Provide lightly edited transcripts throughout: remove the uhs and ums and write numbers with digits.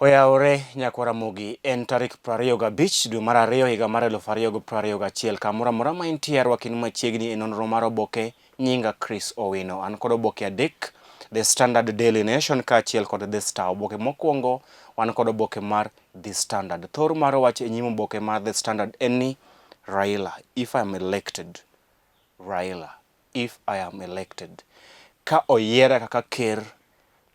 Oyawore nyakwar Ramogi, en tarik 25 dwe mar ariyo higa mar 2021 kamoro amora ma intie arwakini machiegni e nonro mar oboke nyinga Chris Owino. An kod oboke adek, The Standard Daily Nation kaachiel kod The Star. Oboke mokwongo wan kod oboke mar The Standard. Thor mar wach e nyim oboke mar The Standard en ni Raila, if I am elected, Raila, if I am elected. Ka oyiera kaka ker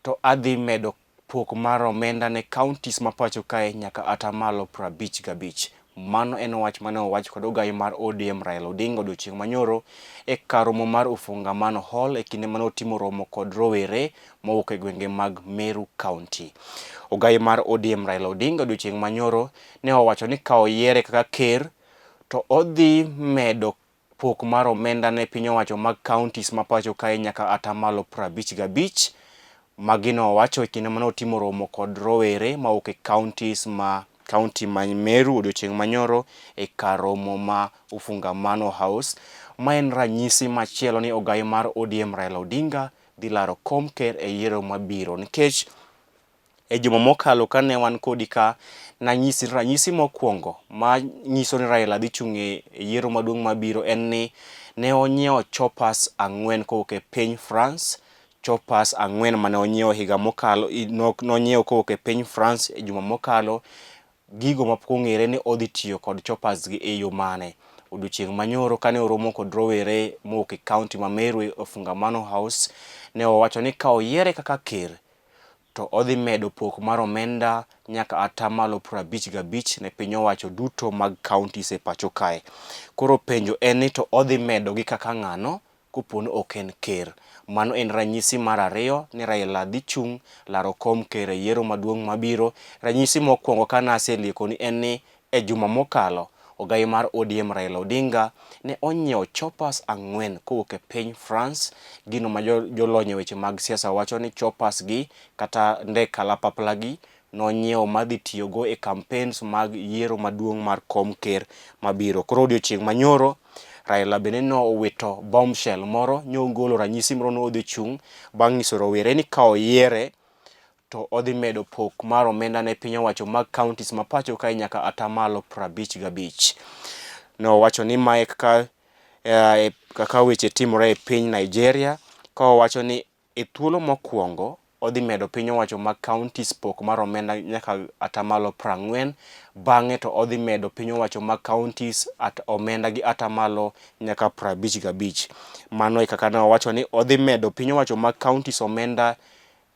to adhi medo pok mar omenda ne counties ma pacho kae nyaka atamalo 55. Mano en wach mane owach kod ogai mar ODM Raila Odinga odiochieng' manyoro e kar romo mar Ufungamano Hall e kinde mane otimo romo kod rowere mowuok e gwenge mag Meru County. Ogai mar ODM Raila Odinga odiochieng' manyoro ne owacho ni ka oyiere kaka ker to odhi medo pok mar omenda ne piny owacho mag counties ma pacho kae nyaka atamalo 55. Magi nowacho e kinde mane otimo romo kod rowere mawuok e counties ma county ma Meru odiochieng' manyoro e kar romo ma Ufungamano House. Ma en ranyisi machielo ni ogai mar ODM Raila Odinga dhi laro kom ker e yiero mabiro nikech E juma mokalo kane wan kodi ka, nanyisi ranyisi mokwongo ma nyiso ni Raila dhi chung' e yiero maduong' mabiro en ni ne onyiewo choppers ang'wen kowuok e piny France, choppers ang'wen mane onyiewo higa mokalo, nonyiewo kowuok e piny France e juma mokalo. Gigo mapok ong'ere ni odhi tiyo kod choppers gi e yo mane. Odiochieng' manyoro kane oromo kod rowere mowuok e kaunti ma Meru e Ufungamano House, ne owacho ni ka oyiere kaka ker, to odhi medo pok mar omenda nyaka atamalo 55 ne piny owacho duto mag counties e pacho kae. Koro penjo en ni to odhi medo gi kaka ng'ano kopo ni ok en ker. Mano en ranyisi mar ariyo ni Raila dhi chung' laro kom ker e yiero maduong' mabiro. Ranyisi mokwongo ka naseliekoni en ni E juma mokalo, ogai mar ODM Raila Odinga ne onyiewo choppers ang'wen kowuok e piny France, gino ma jolony e weche mag siasa wacho ni choppers gi kata ndek kalapapla gi nonyiewo madhi tiyogo e campaigns mag yiero maduong' mar kom ker mabiro. Koro odiochieng' manyoro, Raila bende nowito bombshell moro, nyogolo ranyisi moro nodhi chung' bang' nyiso rowere ni ka oyiere to odhi medo pok mar omenda ne piny owacho mag counties ma pacho kae nyaka atamalo 55. Nowacho ni mae kaka, eh, kaka weche timore e piny Nigeria ka owacho ni e thuolo mokwongo odhi medo piny owacho mag counties pok mar omenda nyaka atamalo 40, bang'e to odhi medo piny owacho mag counties at omenda gi atamalo nyaka 55. Mano e kaka ne owacho ni odhi medo piny owacho mag counties omenda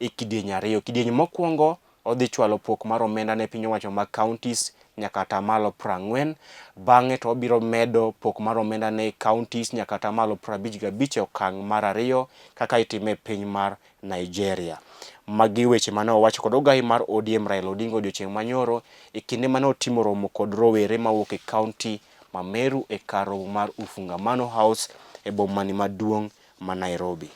e kidieny ariyo. Kidieny mokwongo odhi chwalo pok mar omenda ne piny owacho mag counties nyaka atamalo 40, bang'e to obiro medo pok mar omenda ne counties nyaka atamalo 55 e okang' mar ariyo kaka itime e piny mar Nigeria. Magi weche mane owach kod ogai mar ODM Raila Odinga odiochieng' manyoro e kinde mane otimo romo kod rowere mawuok e county ma Meru e kar romo mar Ufungamano House e bomani maduong' ma Nairobi.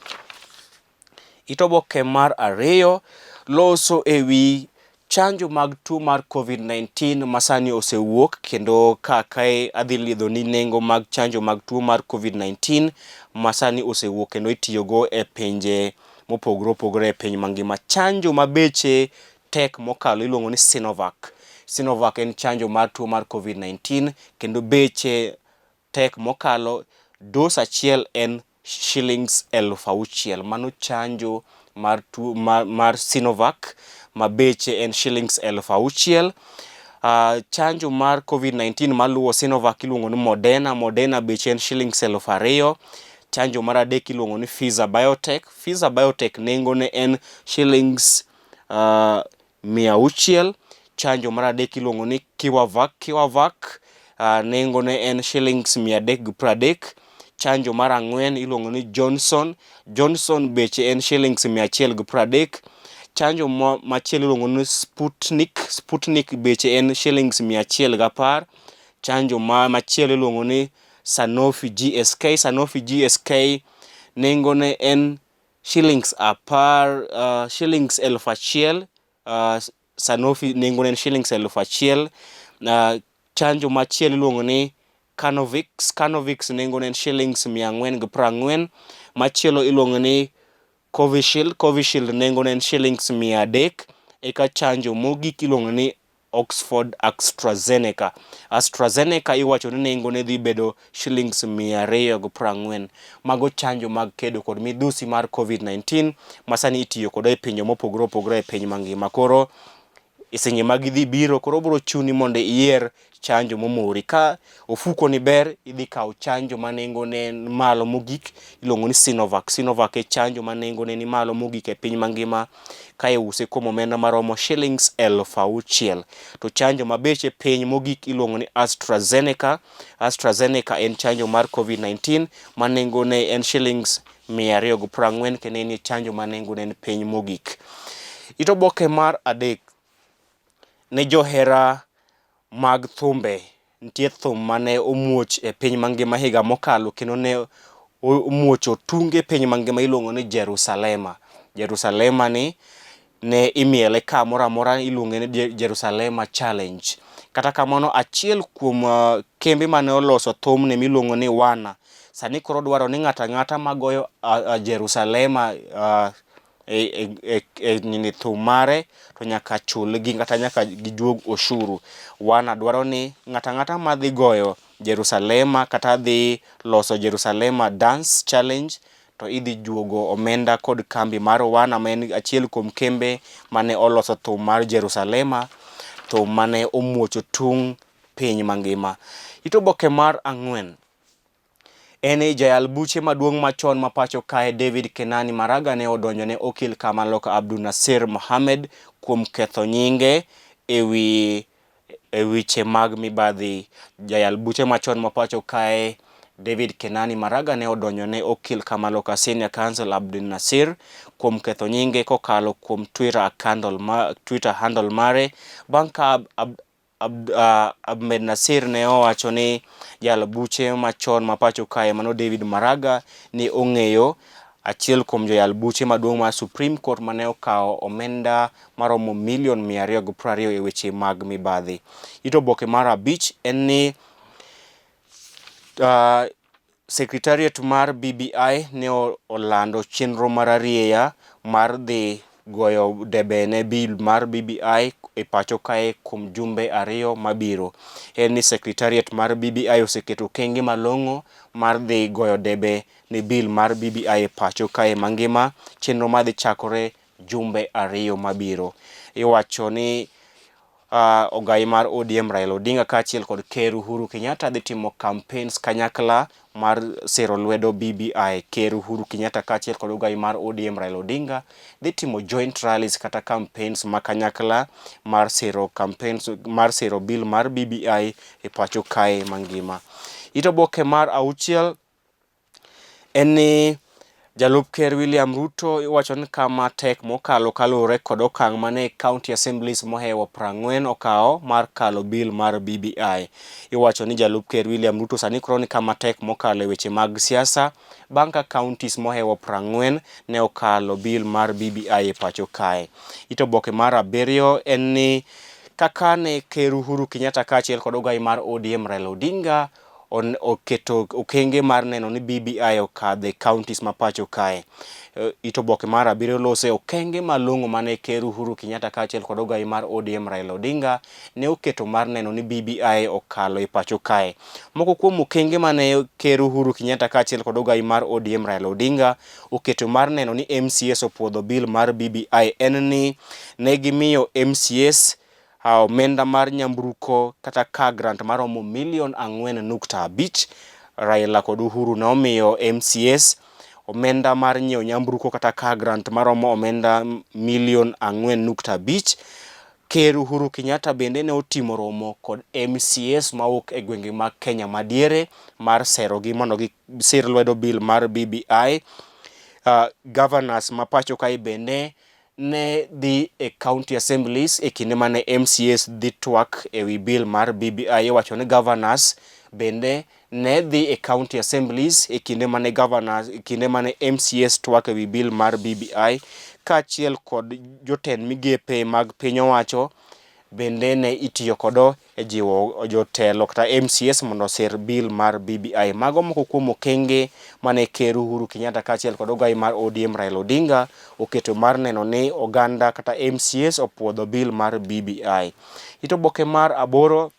It oboke mar ariyo loso e wi chanjo mag tuo mar COVID-19 masani osewuok kendo ka kae adhi lidho ni nengo mag chanjo mag tuo mar COVID-19 masani osewuok kendo itiyogo e pinje mopogore opogore e piny mangima. Chanjo ma beche tek mokalo iluongo ni Sinovac. Sinovac en chanjo mar tuo mar COVID-19 kendo beche tek mokalo, dose achiel en shillings 6,000. Mano chanjo mar tuo mar, mar Sinovac ma beche en shillings 6,000. Chanjo mar COVID-19 maluwo Sinovac iluongo ni Moderna. Moderna beche en shillings 2,000. Chanjo mar adek iluongo ni Pfizer Biotech. Pfizer Biotech nengone en shillings 600. Chanjo mar adek iluongo ni Kiwavac. Kiwavac nengone en shillings 330. Chanjo mar ang'wen iluongo ni Johnson. Johnson beche en shillings 130. Chanjo machielo iluongo ni Sputnik. Sputnik beche en shillings 110. Chanjo machielo iluongo ni Sanofi GSK. Sanofi GSK nengone en shillings apar, shillings 1,000. Sanofi nengone en shillings 1,000. Chanjo machielo iluongo ni Canovix. Canovix nengone en shillings 440. Machielo iluongo ni Covishield. Covishield nengone en shillings 300. Eka chanjo mogik iluongo ni Oxford AstraZeneca. AstraZeneca iwacho ni nengone dhi bedo shillings 240. Mago chanjo mag kedo kod midhusi mar Covid-19 ma sani itiyo kode e pinje mopogore opogore e piny mangima. Koro e seche ma gidhi biro koro biro chuni mondo iyier chanjo momori. Ka ofuko ni ber idhi kawo chanjo ma nengone ni malo mogik iluongo ni Sinovac. Sinovac e chanjo ma nengone ni malo mogik e piny mangima ka iuse kuom omenda maromo shillings 6,000. To chanjo ma beche piny mogik iluongo ni AstraZeneca. AstraZeneca en chanjo mar Covid-19 ma nengone en shillings 240 kendo en e chanjo ma nengone ni piny mogik. It oboke mar adek ne johera mag thumbe, nitie thum mane omuoch e piny mangima higa mokalo kendo ne omuocho tunge piny mangima iluongo ni Jerusalema. Jerusalema ni ne imiele kamoro amora iluonge ni Jerusalema Challenge. Kata kamano achiel kuom kembe mane oloso thumni miluongo ni Wana sani koro dwaro ni ng'ato ang'ata magoyo Jerusalema e nini thum mare to nyaka chulgi kata nyaka gijuog oshuru. Wana dwaro ni ng'ato ang'ata madhi goyo Jerusalema kata dhi loso Jerusalema Dance Challenge to idhi juogo omenda kod kambi mar Wana ma en achiel kuom kembe mane oloso thum mar Jerusalema, thum mane omuocho tung' piny mangima. It oboke mar ang'wen en ni jayal buche maduong' machon ma pacho kae David Kenani Maraga ne odonjo ne okil Kamaloka Abdul Nasir Mohamed kuom ketho nyinge ewi e weche mag mibadhi. Jayal buche machon ma pacho kae David Kenani Maraga ne odonjo ne okil Kamaloka Senior Counsel Abdul Nasir kuom ketho nyinge kokalo kuom Twitter handle, ma, Twitter handle mare bang' ka Ahmed Nasir ne owacho ni jal buche machon ma pacho kae mano David Maraga ni ong'eyo achiel kuom joyal buche maduong' mar Supreme Court mane okawo omenda maromo milion 220 e weche mag mibadhi. It oboke mar abich en ni Secretariat mar BBI ne olando chenro mararieya mar dhi goyo debe ne bill mar BBI e pacho kae kuom jumbe ariyo mabiro. En ni Secretariat mar BBI oseketo okenge malong'o mar dhi goyo debe ne bill mar BBI e pacho kae mangima, chenro madhi chakore jumbe ariyo mabiro. Iwacho ni ogai mar ODM Raila Odinga kaachiel kod Ker Uhuru Kenyatta dhi timo campaigns kanyakla mar siro lwedo BBI. Ker Uhuru Kenyatta kaachiel kod ogai mar ODM Raila Odinga dhi timo joint rallies kata campaigns ma kanyakla mar siro campaigns mar siro bill mar BBI e pacho kae mangima. It oboke mar auchiel en ni jalup ker William Ruto iwacho ni kama tek mokalo kaluwore kod okang' mane county assemblies mohewo 40 okawo mar kalo bill mar BBI. Iwacho ni jalup ker William Ruto sani koro ni kama tek mokalo e weche mag siasa bang' ka counties mohewo 40 ne okalo bill mar BBI e pacho kae. It oboke mar abiriyo en ni kaka ne ker Uhuru Kenyatta kaachiel kod ogai mar ODM Raila Odinga oketo okenge mar neno ni BBI okadho e counties ma pacho kae. It oboke mar abiriyo lose okenge malong'o mane ker Uhuru Kenyatta kaachiel kod ogai mar ODM Raila Odinga ne oketo mar neno ni BBI okalo e pacho kae. Moko kuom okenge mane ker Uhuru Kenyatta kaachiel kod ogai mar ODM Raila Odinga oketo mar neno ni MCAs opuodho bill mar BBI en ni ne gimiyo MCAs omenda mar nyamburko kata car grant maromo milion 4.5. Raila kod Uhuru ne omiyo MCAs omenda mar nyiewo nyamburko kata car grant maromo omenda milion 4.5. Ker Uhuru Kenyatta bende ne otimo romo kod MCAs mawuok e gwenge mag Kenya madiere mar serogi mondo gisir lwedo bill mar BBI. Governors ma pacho kae bende ne dhi e county assemblies e kinde mane MCAs dhi twak e wi bill mar BBI. Iwacho ni governors bende ne dhi e county assemblies e kinde mane governors e kinde mane MCAs twak e wi bill mar BBI kaachiel kod jotend migepe mag piny owacho. bende ne itiyo kodo e jiwo jotelo kata MCAs mondo osir bill mar BBI. Mago moko kuom okenge mane Ker Uhuru Kenyatta kaachiel kod ogai mar ODM Raila Odinga oketo mar neno ni oganda kata MCAs opuodho bill mar BBI. It oboke mar aboro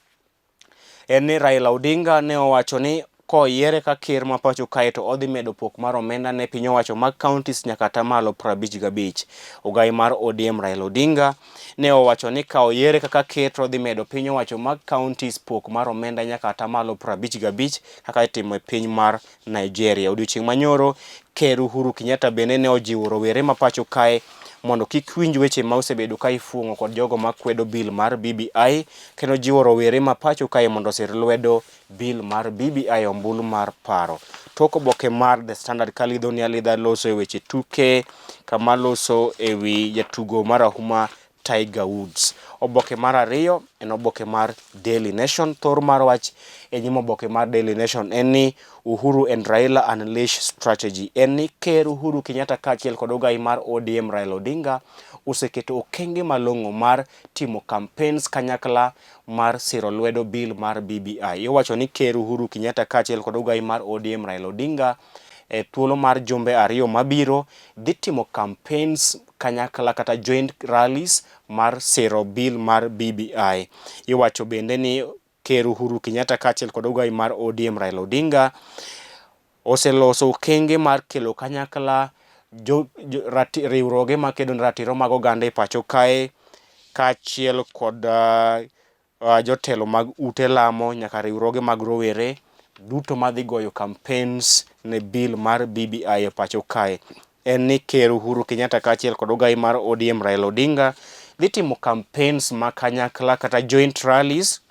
en ni Raila Odinga ne owacho ni koyiere ka ker ma pacho kae to odhi medo pok mar omenda ne piny owacho mag counties nyaka atamalo 55. Ogai mar ODM Raila Odinga ne owacho ni ka oyiere kaka ker to odhi medo piny owacho mag counties pok mar omenda nyaka atamalo 55 kaka itimo e piny mar Nigeria. Odiochieng' manyoro Ker Uhuru Kenyatta bende ne ojiwo rowere ma pacho kae mondo kik winj weche ma osebedo ka ifuong'o kod jogo ma kwedo bill mar BBI kendo jiwo rowere ma pacho kae mondo osir lwedo bill mar BBI ombulu mar paro. Tok oboke mar The Standard kalidho ni alidha loso e weche tuke kama loso e wi jatugo marahuma Tiger Woods. Oboke mar ariyo en oboke mar Daily Nation. Thor mar wach e nyim oboke mar Daily Nation en ni Uhuru and Raila unleash strategy. En ni Ker Uhuru Kenyatta kaachiel kod ogai mar ODM Raila Odinga oseketo okenge malong'o mar timo campaigns kanyakla mar siro lwedo bill mar BBI. Iwacho ni Ker Uhuru Kenyatta kaachiel kod ogai mar ODM Raila Odinga e thuolo mar jumbe ariyo mabiro dhi timo campaigns kanyakla kata joint rallies mar siro bill mar BBI. Iwacho bende ni Ker Uhuru Kenyatta kaachiel kod ogai mar ODM Raila Odinga oseloso okenge mar kelo kanyakla riwruoge makedo ne ratiro mag oganda e pacho kae kaachiel kod jotelo mag ute lamo nyaka riwruoge mag rowere duto madhi goyo campaigns ne bill mar BBI e pacho kae. En ni Ker Uhuru Kenyatta kaachiel kod ogai mar ODM Raila Odinga dhi timo campaigns ma kanyakla kata joint rallies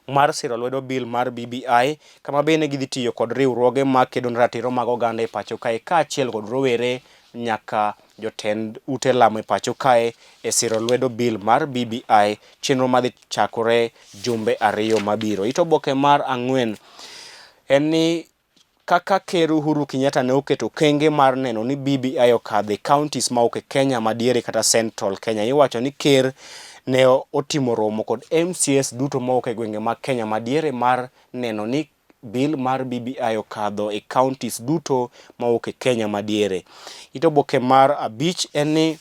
mar siro lwedo bill mar BBI kama bende gidhi tiyo kod riwruoge makedo ne ratiro mag oganda e pacho kae kaachiel kod rowere nyaka jotend ute lamo e pacho kae e siro lwedo bill mar BBI chenro madhi chakore jumbe ariyo mabiro. It oboke mar ang'wen en ni kaka Ker Uhuru Kenyatta ne oketo okenge mar neno ni BBI okadho e counties ma ok e Kenya madiere kata Central Kenya. Iwacho ni ker ne otimo romo kod MCAs duto mawuok e gwenge mag Kenya madiere mar neno ni bill mar BBI okadho e counties duto mawuok e Kenya madiere. It oboke mar abich en ni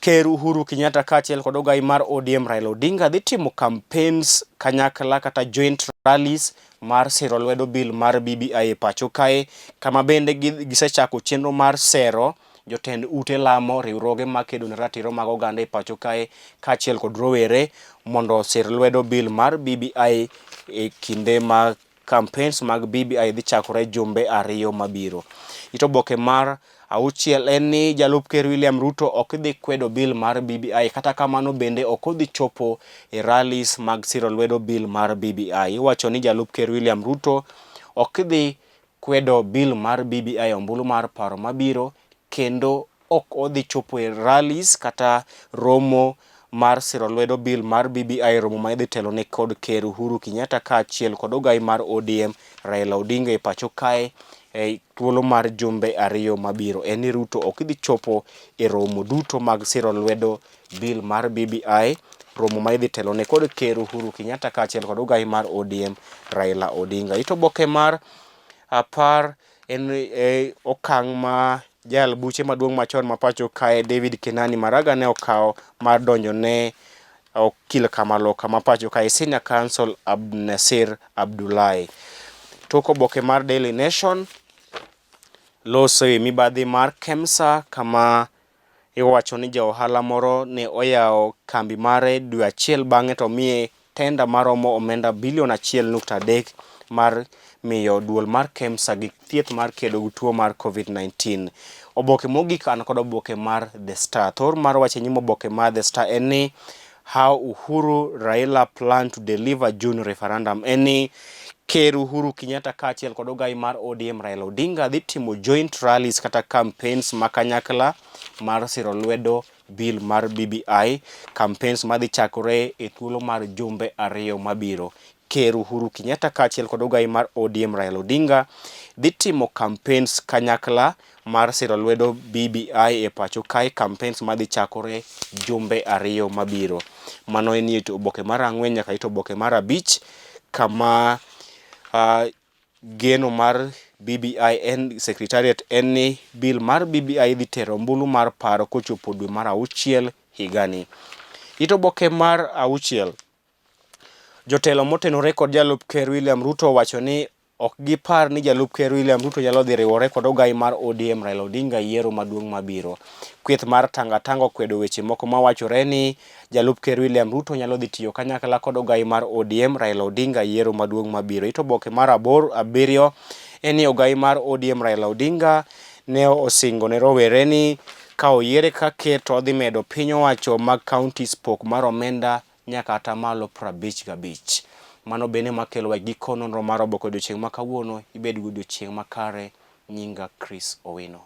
Ker Uhuru Kenyatta kaachiel kod ogai mar ODM Raila Odinga dhi timo campaigns kanyakla kata joint rallies mar siro lwedo bill mar BBI e pacho kae kama bende gisechako chenro mar sero jotend ute lamo, riwruoge makedo ne ratiro mag oganda e pacho kae kaachiel kod rowere mondo osir lwedo bill mar BBI e kinde ma campaigns mag BBI dhi chakore jumbe ariyo mabiro. It oboke mar auchiel en ni jalup ker William Ruto ok dhi kwedo bill mar BBI kata kamano bende ok odhi chopo e rallies mag siro lwedo bill mar BBI. Iwacho ni jalup ker William Ruto ok dhi kwedo bill mar BBI ombulu mar paro mabiro kendo ok odhi chopo e rallies kata romo mar siro lwedo bill mar BBI romo ma idhi telone kod Ker Uhuru Kenyatta kaachiel kod ogai mar ODM Raila Odinga e pacho kae e thuolo mar jumbe ariyo mabiro. En ni Ruto ok dhi chopo e romo duto mag siro lwedo bill mar BBI romo ma idhi telone kod Ker Uhuru Kenyatta kaachiel kod ogai mar ODM Raila Odinga. It oboke mar apar en e okang' ma jayal buche maduong' machon ma pacho kae David Kenani Maraga ne okawo mar donjo ne okil Kamaloka ma pacho kae Senior Counsel Abdinasir Abdullahi. Tok oboke mar Daily Nation loso e mibadhi mar Kemsa kama Iwacho ni ja ohala moro ne oyawo kambi mare dwe achiel bang'e to omiye tenda maromo omenda bilion 1.3 mar miyo duol mar KEMSA gik thieth mar kedo gi tuo mar Covid-19. Oboke mogik an kod oboke mar The Star. Thor mar wach e nyim oboke mar The Star en ni How Uhuru Raila plan to deliver June referendum. En ni Ker Uhuru Kenyatta kaachiel kod ogai mar ODM Raila Odinga dhi timo joint rallies kata campaigns ma kanyakla mar siro lwedo bill mar BBI, campaigns madhi chakore e thuolo mar jumbe ariyo mabiro. Ker Uhuru Kenyatta kaachiel kod ogai mar ODM Raila Odinga dhi timo campaigns kanyakla mar siro lwedo BBI e pacho kae, campaigns madhi chakore jumbe ariyo mabiro. Mano en it oboke mar ang'wen nyaka it oboke mar abich kama geno mar BBI en secretariat en ni bill mar BBI idhi tero ombulu mar paro kochopo dwe mar auchiel higani. It oboke mar auchiel Jotelo motenore kod jalup ker William Ruto owacho ni ok gipar ni jalup ker William Ruto nyalo dhi riwore kod ogai mar ODM Raila Odinga e yiero maduong' mabiro. Kweth mar Tanga Tanga okwedo weche moko mawachore ni jalup ker William Ruto nyalo dhi tiyo kanyakla kod ogai mar ODM Raila Odinga e yiero maduong' mabiro. It oboke mar aboro abiriyo en ni ogai mar ODM Raila Odinga ne osingo ne rowere ni ka oyiere kaka ker to odhi medo piny owacho mag counties pok mar omenda nyaka atamalo 55. Mano bende makelo wa giko nonro mar oboke odiochieng' ma kawuono. Ibed gi odiochieng' makare. Nyinga Chris Owino.